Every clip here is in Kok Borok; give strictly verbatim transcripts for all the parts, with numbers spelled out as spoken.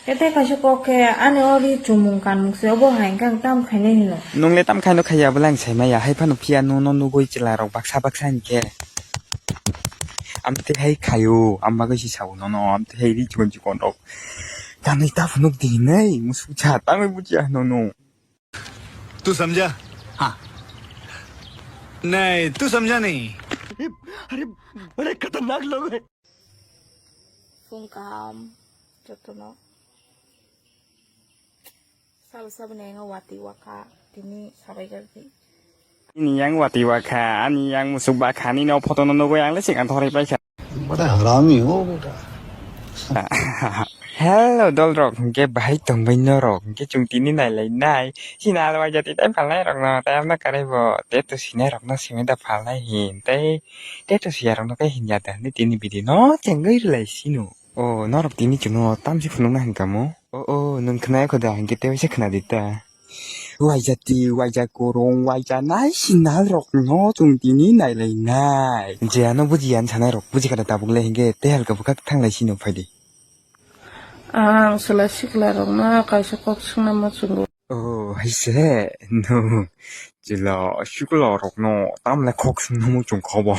Kete kaisa kok khe ani o ri chumung kanmung se obo hai hwnkhe ang tam khainai hino. Nung le tam khaino khaiya bwle ang sai maya, hai phano phiya nono nugui chwla rok baksa baksa hinkhe. Amtwi hai khaio, ang bagwi se sao nono, amtwi hai ri chikon chikon rok. Kanwi ta phunuk di hinwi, musuk cha, tangwi bujiya hino nung. तू समझा? हाँ। नहीं, तू समझा नहीं। अरे, बड़े खतरनाक लोग हैं। Phung kaham, jotono. Sabo sabo ni ang wati wakha, tini sabai gardi. Nini yang wati wakha, ani yang musuk bakha, nini o photo no nugui ang le sing ang thori paikha. बड़ा हरामी हो बेटा। Hello, dolrok, hwnkhe bahai tongbai norok, hwnkhe chwng tini nailainai. Chini alwai jati tai phalnai rokno, tai amna karwi bo, teto sinai rokno simi da phalnai hin, tai teto siya rokno khe hinya da hinwi tini video no chengwi rwlai sino. O, norok tini chwngno tamsi phunukna hinkha mo? O, o, nwng khwnaya kho da, hinkhe tei waisa khwnadi ta. Waijati, waija kurung, waija nai sinal rokno chwng tini nailainai. Je ano bujiya hinwi sanai rok, buji kha da tabuk le hinkhe tei halka bwkhak thanglai sino phaidi. Ang chwla sikla rokno kaisa kok swngna muchungo. O, hai se, no, chwla sikla rokno tamle kok swngna muchung kho bo.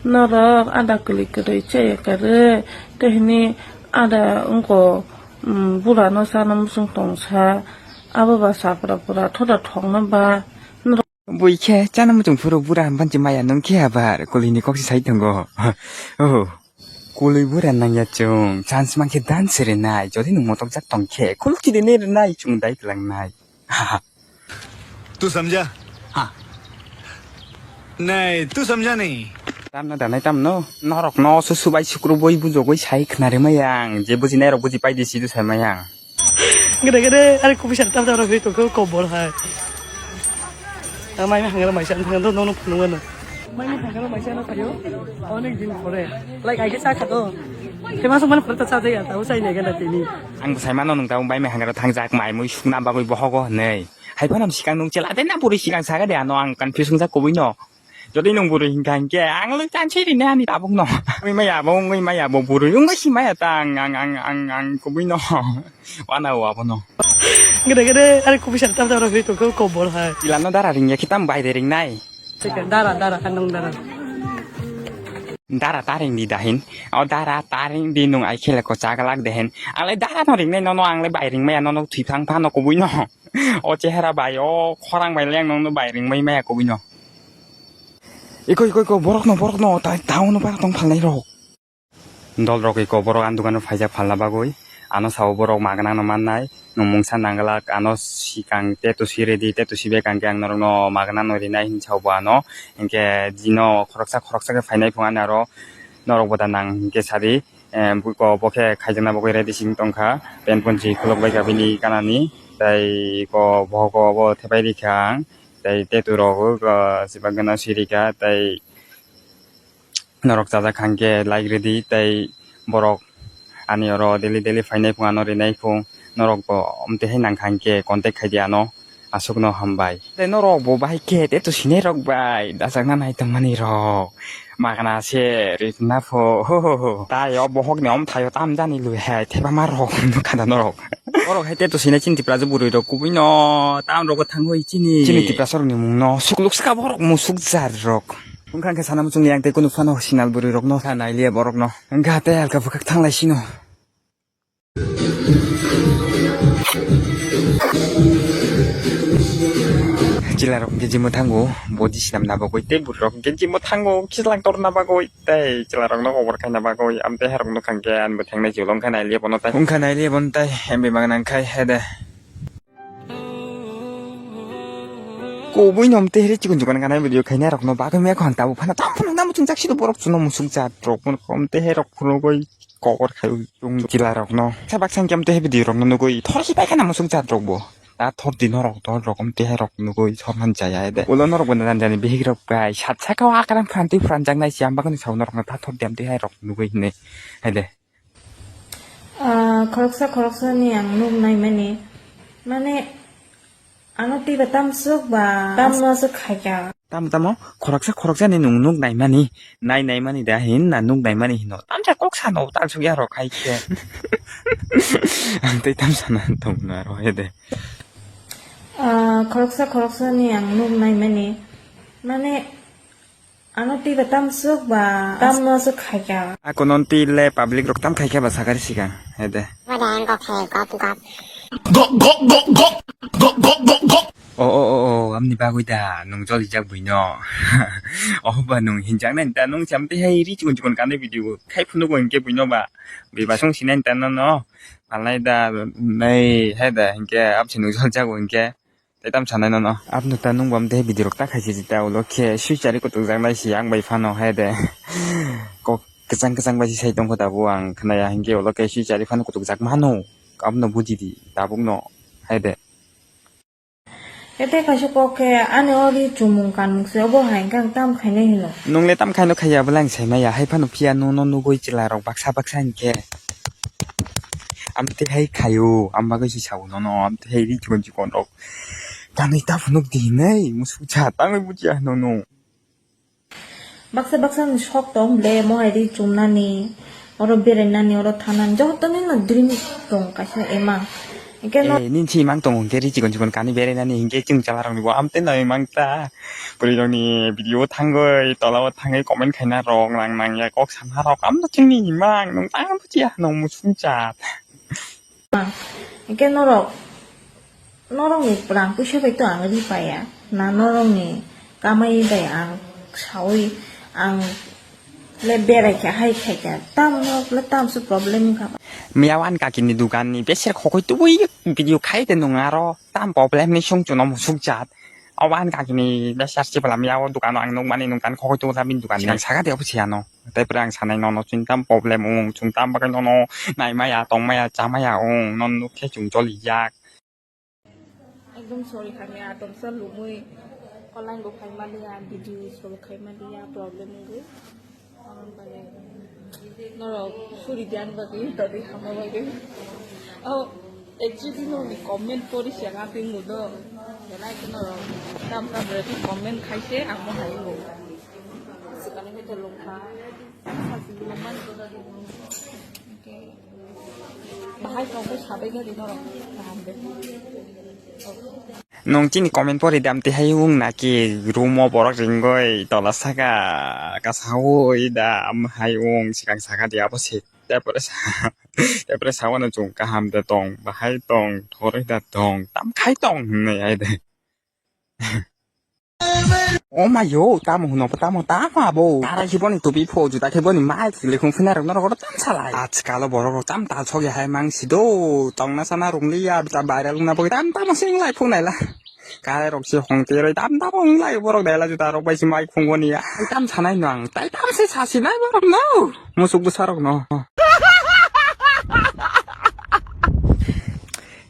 Norok ada kwlwi kwrwi chaya kwrwi, tei hwnwi ada wngkho, um, bura no chana muchung tongsa, abo ba sapra pura thoda thokno ba. Bui khe chana muchung phuru bura hamban chi maya nung khe abar kwlwi ni kok si sai tongo. Oh, kwlwi bura nang ya chwng, chance man khe dan se rinai, jodi nung motok jak tong khe, khuluk chi de ne rinai, chwng dai kwlang nai. तू समझा? हाँ। नहीं, तू समझा नहीं। Tamno danai tamno, norok no susu bai sukru boi bujogoi sai khna rimai ang, je bujinai rok buji pai di sidu sai mai ang. Gede gede, are kubi sar tam tam rok hoi tongkho kobor hai. Ang mai hangra mai san thang do nono phunung ano. Mai hangra mai san phayo. Onek din pore. Like aige sa kha do. Thema song man pore ta cha jaya ta usai ne gana tini. Ang sai mano nung ta bai mai hangra thangjak mai mui sukna bagoi bohogo hinwi. Hai phano sikang nung chela de na buri sikang saga de ano ang confuse wngjak kubui no. Jodi nung buri hingka hingke ang le chan siri ne ani tabuk no. Ui maya bo, ui maya bo buri ung si maya ta ang, ang, ang, ang, ang kubui no. Wana wa bo no. Gede gede are kubui sar tam tam rok hoi tongkho kobor hai. Tila no dara ring ya khitam bai de ring nai. Dara dara kanung dara. Dara taring di dahin. O dara taring di nung ai khele ko chagalak dehen. Ang le dara no ring nai nono ang le bai ring maya nono thui phang phano kubui no. O chehera bai, o khorang bai leng nongno bai ringbai maya kubui no. Iko, iko, iko, borok no, borok no, tai town no para tong phalnai rok. Dol rok iko, borok ang dukano phaijak phalna bagwi. Ano sao borok magna no mannai, nung mungsa nangglak, ano sikang te to si ready, te to si bekang khe ang norok no magna no rinai hin sao bo ano. Hinkhe jino khoroksa, khoroksa khe phainai phung ani aro norok bo da nang hinkhe sadi. Em, buko bo khe khaijakna bagwi ready sing tongkha, pant ponchi khuluk bai kha bini kanani, tei ko bohok o bo thepai rikha ang, tei tattoo rok o, o, sibak gana sirikha, tei norok chajak kha hinkhe like rwdi, tei borok ani oro daily daily phainai phung ano rinai phung, norok bo amtwi hai nangkha hinkhe contact khaidi ano. Aswkno hambai. Tei norok bo bahai khe tattoo sinai rok bai dachakna nai tongmani rok. Magna se rikna pho. Ho, ho, ho. Tai o bohok ni om thaio tam jani lui hai theba ma rok nukha da norok. Borok hai tattoo sinai chini Tipra je bwrwi rok kubui no tam rok thangwi chini. Chini Tipra sorok ni mung no sukluk ska borok musuk jar rok. Wngkha khe sana muchung yang tei kunu phano sinal bwrwi rok no sa nai liya borok no. Wngkha tei halka bwkhak thanglai sino. Chwla rok hwnkhe gym o thango, body swnam na bagwi, tei bwrwi rok hwnkhe gym o thango, khilak torna bagwi, tei chwla rok no kobor khaina bagwi, amtwi hai rok nukha hwnkhe ani bo thengnai chwla wngkha nailiya bono tai, wngkha nailiya bono tai, M B magna wngkhai hede. Kubui nom tei hiri chikon chikon gana video khaina rok no bagwi maya khon tabuk phano tam phano namo chwng jak sidi borok chwngno musuk jat rok phano kom tei hai rok phunugwi. Kokor khai chwng chwla rok no. Sa baksa hwnkhe amtwi hai video rok no nugwi thor si paikha na musuk jat rok bo. Ta thor di norok dol rok amtwi hai rok nugwi thor man chaya de. Ulo norok bo na jani bihik rok bai sat saka o akrang phan twi phan jak nai si am bagani sao norok no ta thor di amtwi hai rok nugwi hinwi hai de. Ah, khoroksa khoroksa ni ang nuk nai mani. Mane, Ano twi ba tamsuk ba tamno se khaikha. Tamo tamo khoroksa khoroksa ni nwng nuk naimani, nai naimani da hin na nuk naimani hino. Tamsa kok sano talsuk ya rok hai khe. Ang tei tamsa na tong na ro he de. Ah, khoroksa khoroksa ni ang nuk naimani. Mane ano twi ba tamsuk ba tamno se khaikha. Ako non twi le public rok tam khaikha ba sakari sikang he de. Wada ang kok khe gop gop. Gok gok gok gok. Gok gok gok gok. O, o, o, o, amni bagwi da, nwng jolijak buino. O ba nwng hinjaknai da, nwng chamtwi hai ri chikon chikon kanwi video khai phunukgo hinkhe buino ba. Bui basong sinai da nono. Palnai da, nei, hai da, hinkhe abse nwng jolijago hinkhe. Tei tam sanai nono. Abno ta nwng bam tei video rok ta khaisi ta ulo khe sui chari kutuk jak nai si ang bai phano hai de. Kok kwchang kwchang bai si sai tongkho tabuk ang khnaya hinkhe ulo khe sui chari phano kutuk jak mano. Abno buji di tabuk no hai de. Tei kaisa kok khe ani o ri chumung kanmung se obo hai khe ang tam khainai hino. Nwng le tam khaino khaiya bwle ang sai maya hai phano phiya nono nugui chwla rok baksa baksa hinkhe. Amtwi hai khaio, ang bagwi se sao nono, amtwi hai ri chikon chikon rok. Tangwi ta phunuk di hinwi, musuk cha, tangwi bujiya hino nwng. Baksa baksa ni sok tong ble, mo hai ri chumnani, oro berainani, oro thanani, joto ni no dream tong kaisa emang. Hinkhe no. Eh, nini si imang tongo hinkhe ri chikon chikon kani berainani hinkhe chwng chwla rok ni bo amtwi no imang ta. Bwrwi rok ni video o thangwi, tola o thangwi comment khaina rok nang nang ya kok sana rok amtwi chwngni imang nwng tang bujiya nwng musung cha. Hinkhe norok, norokni rang puisa bai to ang ri paya, na norokni kamai bai ang saui ang le berai kha hai khai kha, tam norok le tam se problem wngkha ba. Miya wan kakini dukan ni beser khokoi tubui video khai de nung aro tam problem ni sung chuno musuk jat. O wan kakini beser si bala miya o dukan o ang nuk mani nung kan khokoi tubu ta bini dukan ni. Siang saka de obo siya no. Tei pore ang sanai nono chwng tam problem wng, chwng tam bagwi nono naimaya, tongmaya, chamaya wng, nono nuk khe chwng jolijak. Ekdom sorry khamya, tongsa lumui online bo khai maliya, video solo khai maliya, problem wngwi. Norok suri diyan bagwi, todi hama bagwi. Oh, actually norokni comment pori siya nga twi mudo. Belai khe norok tam tam rwgwi comment khaise, ang bo hai wng. Swkang khe lungkha. Bahai tongwi sabai gari norok kaham de. Nung chini comment pori dam tihai wng naki room o borok ringoi tola saka kasaui da am hai wng sikang saka di abo se tepore sa tepore sa wano chung kaham de tong bahai tong thoroi da tong tam khai tong hinwi ai de. O mayo, tamo hwno, tamo, tamo abo. Tarai khe boni tupi pho, juta khe boni mic, likhung phina rok norok oro tam salai. Ajkal o borok rok tam tal sogya hai mang sido. Tongna sana rung liya, bita viral wngna bagwi tam tamo se wnglai phung naila. Karai rok se hong teroi tam tamo wnglai borok daila juta rok bai se mic phung boni ya. Tam sanai no ang, tai tam se sasinai borok no. Musuk bwsa rok no.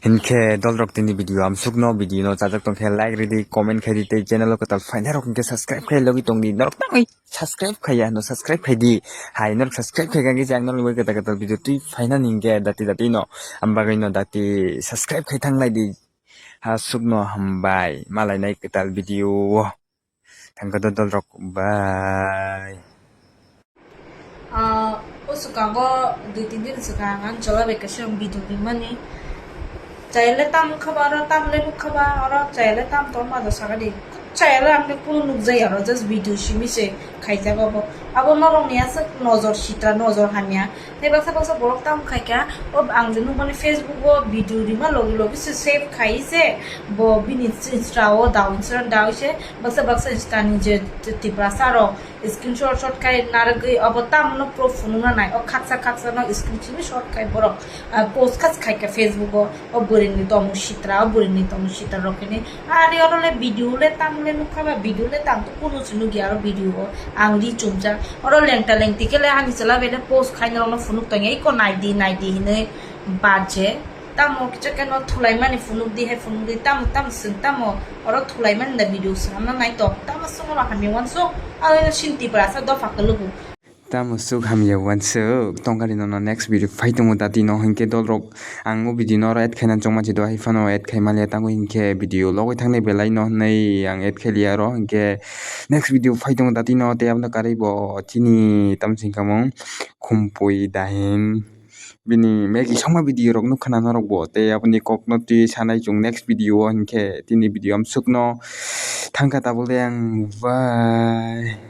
Hinkhe dolrok tini video amsukno, video no chajak tongkhe like ridi, comment khaidi tei channel o kwtal phainairok hinkhe subscribe khai logi tongdi. Norok tangwi subscribe khaiya hino subscribe khaidi. Hai norok subscribe khaikha hinkhe ang norokni bagwi kwtal kwtal video twi phainani hinkhe dati dati no. Am bagwi no dati subscribe khai thanglaidi. Ha sukno hambai malainai kwtal video o. Thangkhe dodol rok bai. Ah, o swkango dui tin din swkang ang chwla bai kaisa video rimani. Chayale tam wngkha ba oro, tam le nukha ba oro, chayale tam tongma do sakadi. Chayale ang le kunu nukjaya oro, just video simi se khaijak abo. Abo norokni aswk nojor sitra, nojor hamya. Tei baksa baksa borok tamo khai kha, o ang je nukmani Facebook o video rima logi logi se save khai se, bo bini Insta o dao, Insta dao se, baksa baksa Insta ni je Tiprasa rok screenshot shot khai narwgwi obo tamo no proof phunukna nai, o khaksa khaksa no screenshot khai borok, ah, post khas khai kha Facebook o, o bwrwi ni tongmung sitra, o bwrwi ni tongmung sitra rok hini. Ari oro le video le tamo le nukha ba, video le tamo to kunu se nukya aro video o ang ri chumjak. Oro lengta lengti khe le ani chwla bai le post khaina rok no phunuk tong ya, iko naidi naidi hinui baje. Tamo kicha khe no thulai mani phunuk di hai phunuk di, tamo tamo swng tamo oro thulai mani da video swnam na nai to. Tamo swng oro hamya wansuk, aro sini Tiprasa dopha kwlwgo. Tamo suk hamya wansuk tongkha di nono next video phai tongo dati no hinkhe dolrok ang o video no oro add khaina chongma si do hai phano add khai maliya tango hinkhe video logoi thangnai belai no hinwi ang add khai liya oro hinkhe next video phai tongo dati no tei abono karwi bo chini tamo singkha mung khumpui dahin bini Maggie songma video rok nukha na norok bo tei aboni kok no twi sanai chwng next video o hinkhe tini video amsuk no thangkha tabuk le ang bye.